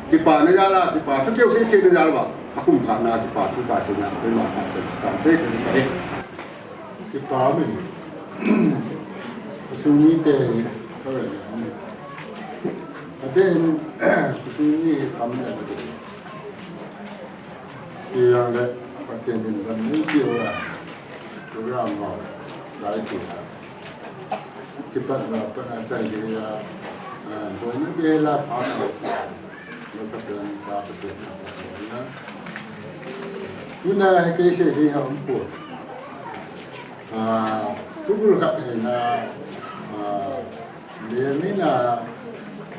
Kipana jal a, kipa thu keu sese na jal uva, akum khat na kipa thu kaseina, keima phat chan tante kei. Kipa min. Sumi te, kawai. Aden, sumi kam ne. Ti jong le, Pathen in ban nei ti ula, program ho, lai ti la. Kipat la, pat a chai ti la, ah, boina ti la, pa la. Lo ka pen ka Pathen na ka na. Tuna hi kei sei ding a um poi. Ah, tubul khat hi na, ah, le mi na,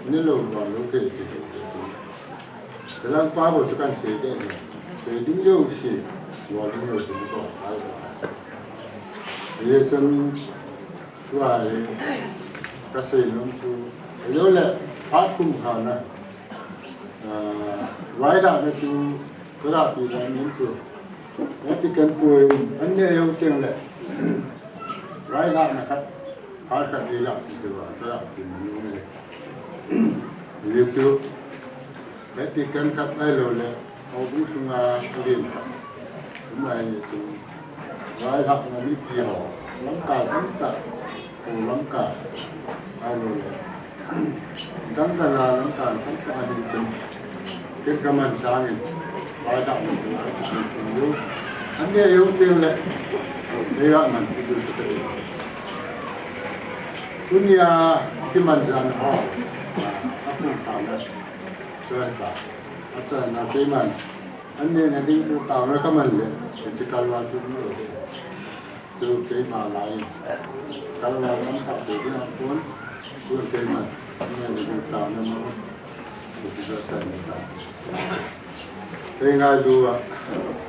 ni lo ba lo ke ke ke. Kalang pa bo tu kan sei ke ni. Sei ding jouse, bo ding jouse ko, ai ko. Ye chun, tua hi, kasei nom chu. Lo le, pa kum kha na. Ah, vailhahna chu, kala pi dan nom chu. Vatican poi, an ne jong teng le. Vailhahna khat, phat khat eilah ti chu, kala pi nom le. Ye chu, Vatican khat ahilou le, houbung sunga alen khat. Kum lai ni chu, vailhahna mipi ho, lamkai tamtah, ho lamkai. Dang dang a lam tan tan ta ani chun. Ken kaman sangin. Bai da mun tu ai ta mun tu. An ne yo tin le. Ne ya man tu tu tu. Tunia kiman jan ho. Apun ta na. Tuan ta. Asa na te man. An ne na ding tu ta na kaman le. Ti kalwa tu no. Tu keima lai. Kalwa lam ta tu ding apun. Tu keima. An ne na ding ta na mo. Tu tu sa ni ta. Kei ngailu a,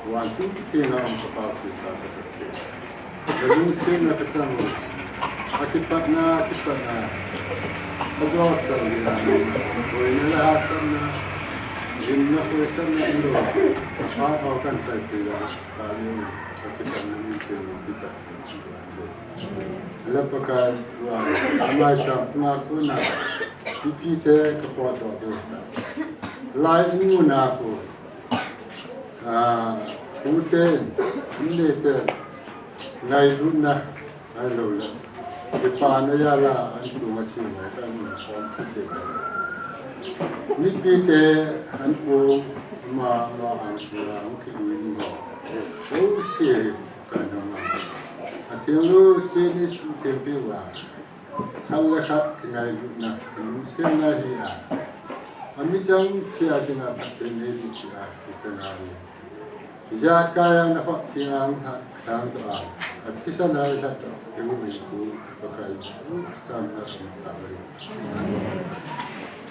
wan tu kei ngailu a, ka pa tu ka ka ka. Ka lungsetna ka chang u. A kipatna, a kipatna. Ka jo chang u na. Boina le hahsatna. Gimna khohsatna in lo. Ka pa ho kan chai tu ya. Ka liu, ka kipatna min tu kipat. Le Pakai, wan, amai chang nga ko na. Ipi te ka potdoh diu. Lai in muna ko. A, u te, in le te, ngailutna, ngailou le. Kipana jal a, an tu ma si mo, ka mun khom ka se ka. Mipi te, an ko, ma, ma, an si la, an ki du ni mo. O si, ka na ma. A te lu si ni su te pe wa. Khat le khat kingailutna, lungsetna hi a. A mi chang chia dinga phatthei nei ding tia kichang a hi. Ijakai a na hot thei ang ha, tang to a. A thisan a i hat to, keu mei ku, Pakai, tam na kum ta ri.